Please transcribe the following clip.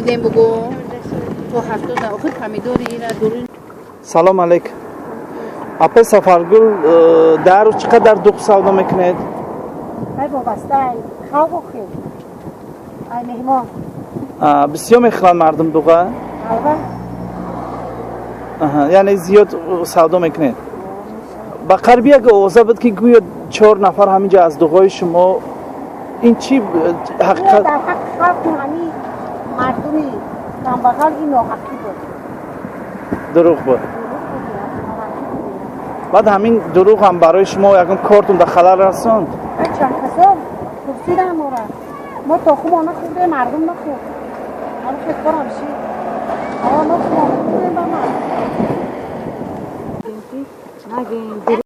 Харидем, бугу то 70. Охир помидори ира дурин. Салом алейк, апаи Сафаргул. Дар рӯз чӣ қадар дуғ савдо мекунед? Ай, вобаста ай халқ, охир ай меҳмон. Бисёр мехӯранд мардум дуға? Алба. Яъне зиёд савдо мекунед. Ба қариби як овоза буд, ки гӯё чор нафар ҳамин ҷо аз дуғои шумо. Ин чӣ ҳақиқат? Дар ҳаққи халқи, ҳамин мардуми камбағал ин ноҳаққӣ буд. Дурӯғ буд. Баъд ҳамин дурӯғ ҳам барои шумо ягон кортун да халал расонд? Чанд касо пурсидам мора. Мо то хумо нахӯрдем, мардум нахӯрд. Ҳамин хел корам шид. Ава мо хумо нахӯрдем, ба мардум. Нагин.